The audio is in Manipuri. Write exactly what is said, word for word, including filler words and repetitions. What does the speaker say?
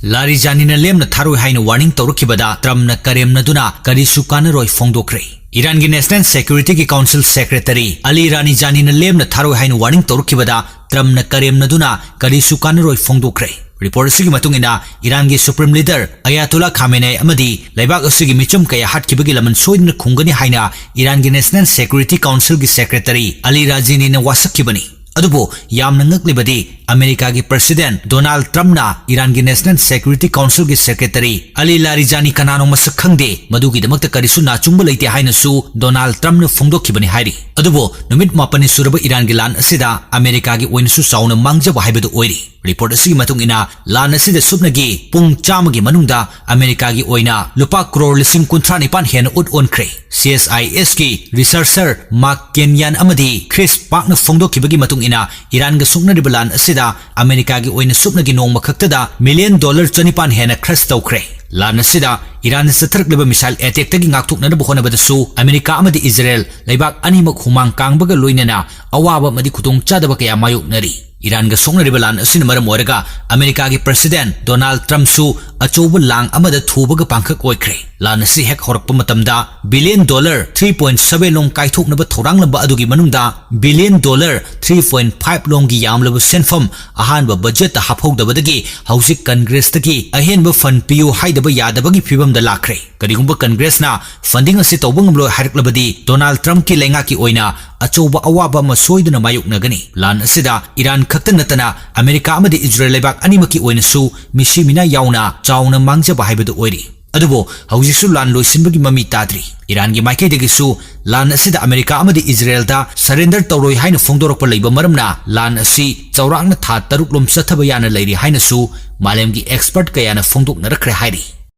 ꯂꯥꯔꯤꯖꯥꯅꯤꯅ ꯂꯦꯝꯅ ꯊꯥꯔꯣꯏ ꯍꯥꯏꯅ ꯋꯥꯔꯅꯤꯡ ꯇꯧꯔꯛꯈꯤꯕꯗ ꯇ꯭ꯔꯝꯞꯅ ꯀꯔꯦꯝꯅꯗꯨꯅ ꯀꯔꯤꯁꯨ ꯀꯥꯟꯅꯔꯣꯏ ꯐꯣꯡꯗꯣꯛꯈ꯭ꯔꯦ꯫ ꯏꯔꯥꯟꯒꯤ National Security ꯒꯤ Council Secretary ꯑꯂꯤ ꯔꯥꯅꯤꯖꯥꯅꯤꯅ ꯂꯦꯝꯅ ꯊꯥꯔꯣꯏ ꯍꯥꯏꯅ ꯋꯥꯔꯅꯤꯡ ꯇꯧꯔꯛꯈꯤꯕꯗ ꯇ꯭ꯔꯝꯞꯅ ꯀꯔꯦꯝꯅꯗꯨꯅ ꯀꯔꯤꯁꯨ ꯀꯥꯟꯅꯔꯣꯏ ꯐꯣꯡꯗꯣꯛꯈ꯭ꯔꯦ꯫ ꯔꯤꯄꯣꯔꯠ ꯑꯁꯤꯒꯤ ꯃꯇꯨꯡ ꯏꯟꯅ, ꯏꯔꯥꯟꯒꯤ Supreme Leader ꯑꯌꯥꯇꯣꯂꯥ ꯈꯥꯃꯦꯅꯦ ꯑꯃꯗꯤ ꯂꯩꯕꯥꯛ ꯑꯁꯤꯒꯤ ꯃꯤꯆꯝ ꯀꯌꯥ ꯍꯥꯠꯈꯤꯕꯒꯤ ꯂꯃꯟ ꯁꯣꯏꯗꯅ ꯈꯨꯝꯒꯅꯤ ꯍꯥꯏꯅ ꯏꯔꯥꯟꯒꯤ National Security Council ꯒꯤ Secretary ꯑꯂꯤ ꯔꯥꯖꯤꯅꯤꯅ ꯋꯥꯁꯛꯈꯤꯕꯅꯤ꯫ ꯑꯗꯨꯕꯨ ꯌꯥꯝꯅ ꯉꯛꯂꯤꯕꯗꯤ, ꯑꯃꯦꯔꯤꯀꯥꯒꯤ President ꯗꯣꯅꯥꯜꯗ ꯇ꯭ꯔꯝꯞꯅ ꯏꯔꯥꯟꯒꯤ National Security Council ꯒꯤ Secretary ꯑꯂꯤ ꯂꯥꯔꯤꯖꯥꯅꯤ ꯀꯅꯥꯅꯣ ꯃꯁꯛ ꯈꯪꯗꯦ, ꯃꯗꯨꯒꯤꯗꯃꯛꯇ ꯀꯔꯤꯁꯨ ꯅꯥꯆꯨꯡꯕ ꯂꯩꯇꯦ ꯍꯥꯏꯅꯁꯨ ꯗꯣꯅꯥꯜꯗ ꯇ꯭ꯔꯝꯞꯅ ꯐꯣꯡꯗꯣꯛꯈꯤꯕꯅꯤ ꯍꯥꯏꯔꯤ꯫ ꯑꯗꯨꯕꯨ ꯅꯨꯃꯤꯠ ꯃꯥꯄꯟꯅꯤ ꯁꯨꯔꯕ ꯏꯔꯥꯟꯒꯤ ꯂꯥꯟ ꯑꯁꯤꯗ ꯑꯃꯦꯔꯤꯀꯥꯒꯤ ꯑꯣꯏꯅꯁꯨ ꯆꯥꯎꯅ ꯃꯥꯡꯖꯕ ꯍꯥꯏꯕꯗꯨ ꯑꯣꯏꯔꯤ꯫ ꯔꯤꯄꯣꯔꯠ ꯑꯁꯤꯒꯤ ꯃꯇꯨꯡ ꯏꯟꯅ, ꯂꯥꯟ ꯑꯁꯤꯗ ꯁꯨꯞꯅꯒꯤ ꯄꯨꯡ ꯆꯥꯝꯃꯒꯤ ꯃꯅꯨꯡꯗ ꯑꯃꯦꯔꯤꯀꯥꯒꯤ ꯑꯣꯏꯅ ꯂꯨꯄꯥ ꯀ꯭ꯔꯣꯔ ꯂꯤꯁꯤꯡ ꯀꯨꯟꯊ꯭ꯔꯥ ꯅꯤꯄꯥꯟ ꯍꯦꯟꯅ ꯎꯠ ꯑꯣꯟꯈ꯭ꯔꯦ꯫ C S I S ꯀꯤ researcher ꯃꯥꯔꯛ ꯀꯦꯟꯌꯥꯟ ꯑꯃꯗꯤ ꯈ꯭ꯔꯤꯁ ꯄꯥꯛꯅ ꯐꯣꯡꯗꯣꯛꯈꯤꯕꯒꯤ ꯃꯇꯨꯡ ꯏꯟꯅ, ꯏꯔꯥꯟꯒ ꯁꯣꯛꯅꯔꯤꯕ ꯂꯥꯟ ꯑꯁꯤꯗ ꯑꯃꯦꯔꯤꯀꯥꯒꯤ ꯑꯣꯏꯅ ꯁꯨꯞꯅꯒꯤ ꯅꯣꯡꯃ ꯈꯛꯇꯗ ꯃꯤꯂꯤꯌꯟ ꯗꯣꯂꯔ ꯆꯅꯤꯄꯥꯟ ꯍꯦꯟꯅ ꯈꯔꯆ ꯇꯧꯈ꯭ꯔꯦ꯫ ꯂꯥꯟ ꯑꯁꯤꯗ ꯏꯔꯥꯟꯅ ꯆꯠꯊꯔꯛꯂꯤꯕ missile attack ꯇꯒꯤ ꯉꯥꯛꯊꯣꯛꯅꯅꯕ ꯍꯣꯠꯅꯕꯗꯁꯨ ꯑꯃꯦꯔꯤꯀꯥ ꯑꯃꯗꯤ ꯏꯖꯔꯦꯜ ꯂꯩꯕꯥꯛ ꯑꯅꯤꯃꯛ ꯍꯨꯃꯥꯡ ꯀꯥꯡꯕꯒ ꯂꯣꯏꯅꯅ ꯑꯋꯥꯕ ꯑꯃꯗꯤ ꯈꯨꯗꯣꯡꯆꯥꯗꯕ ꯀꯌꯥ ꯃꯥꯌꯣꯛꯅꯔꯤ꯫ ꯏꯔꯥꯟꯒ ꯁꯣꯛꯅꯔꯤꯕ ꯂꯥꯟ ꯑꯁꯤꯅ ꯃꯔꯝ ꯑꯣꯏꯔꯒ ꯑꯃꯦꯔꯤꯀꯥꯒꯤ President ꯗꯣꯅꯥꯜꯗ ꯇ꯭ꯔꯝꯞꯁꯨ ꯑꯆꯧꯕ ꯂꯥꯡ ꯑꯃꯗ ꯊꯨꯕꯒ ꯄꯥꯡꯈꯛ ꯑꯣꯏꯈ꯭ꯔꯦ꯫ ꯂꯥꯟ ꯑꯁꯤ ꯍꯦꯛ ꯍꯧꯔꯛꯄ ꯃꯇꯝꯗ billion dollar three point seven ꯂꯣꯝ ꯀꯥꯏꯊꯣꯛꯅꯕ ꯊꯧꯔꯥꯡꯂꯝꯕ ꯑꯗꯨꯒꯤ ꯃꯅꯨꯡꯗ billion dollar three point five ꯂꯣꯝꯒꯤ ꯌꯥꯝꯂꯕ ꯁꯦꯟꯐꯝ ꯑꯍꯥꯟꯕ ꯕꯖꯦꯠꯇ ꯍꯥꯞꯍꯧꯗꯕꯗꯒꯤ ꯍꯧꯖꯤꯛ ꯀꯪꯒ꯭ꯔꯦꯁꯇꯒꯤ ꯑꯍꯦꯟꯕ ꯐꯟ ꯄꯤꯌꯨ ꯍꯥꯏꯗꯕ ꯌꯥꯗꯕꯒꯤ ꯐꯤꯕꯝꯗ ꯂꯥꯛꯈ꯭ꯔꯦ꯫ ꯀꯔꯤꯒꯨꯝꯕ ꯀꯪꯒ꯭ꯔꯦꯁꯅ funding ꯑꯁꯤ ꯇꯧꯕ ꯉꯝꯂꯣꯏ ꯍꯥꯏꯔꯛꯂꯕꯗꯤ ꯗꯣꯅꯥꯜꯗ ꯇ꯭ꯔꯝꯞꯀꯤ ꯂꯩꯉꯥꯛꯀꯤ ꯑꯣꯏꯅ ꯑꯆꯧꯕ ꯑꯋꯥꯕ ꯑꯃ ꯁꯣꯏꯗꯅ ꯃꯥꯌꯣꯛꯅꯒꯅꯤ꯫ ꯂꯥꯟ ꯑꯁꯤꯗ ꯏꯔꯥꯟ ꯈꯛꯇ ꯅꯠꯇꯅ ꯑꯃꯦꯔꯤꯀꯥ ꯑꯃꯗꯤ ꯏꯖꯔꯦꯜ ꯂꯩꯕꯥꯛ ꯑꯅꯤꯃꯛꯀꯤ ꯑꯣꯏꯅꯁꯨ ꯃꯤꯁꯤ ꯃꯤꯅꯥ ꯌꯥꯎꯅ ꯆꯥꯎꯅ ꯃꯥꯡꯖꯕ ꯍꯥꯏꯕꯗꯨ ꯑꯣꯏꯔꯤ꯫ ꯑꯗꯨꯕꯨ ꯍꯧꯖꯤꯛꯁꯨ ꯂꯥꯟ ꯂꯣꯏꯁꯤꯟꯕꯒꯤ ꯃꯃꯤ ꯇꯥꯗ꯭ꯔꯤ꯫ ꯏꯔꯥꯟꯒꯤ ꯃꯥꯏꯀꯩꯗꯒꯤꯁꯨ ꯂꯥꯟ ꯑꯁꯤꯗ ꯑꯃꯦꯔꯤꯀꯥ ꯑꯃꯗꯤ ꯏꯖꯔꯦꯜꯗ surrender ꯇꯧꯔꯣꯏ ꯍꯥꯏꯅ ꯐꯣꯡꯗꯣꯔꯛꯄ ꯂꯩꯕ ꯃꯔꯝꯅ ꯂꯥꯟ ꯑꯁꯤ ꯆꯥꯎꯔꯥꯛꯅ ꯊꯥ ꯇꯔꯨꯛ ꯂꯣꯝ ꯆꯠꯊꯕ ꯌꯥꯅ ꯂꯩꯔꯤ ꯍꯥꯏꯅꯁꯨ ꯃꯥꯂꯦꯝꯒꯤ expert ꯀꯌꯥꯅ ꯐꯣꯡꯗꯣꯛꯅꯔꯛꯈ꯭ꯔꯦ ꯍꯥꯏꯔꯤ꯫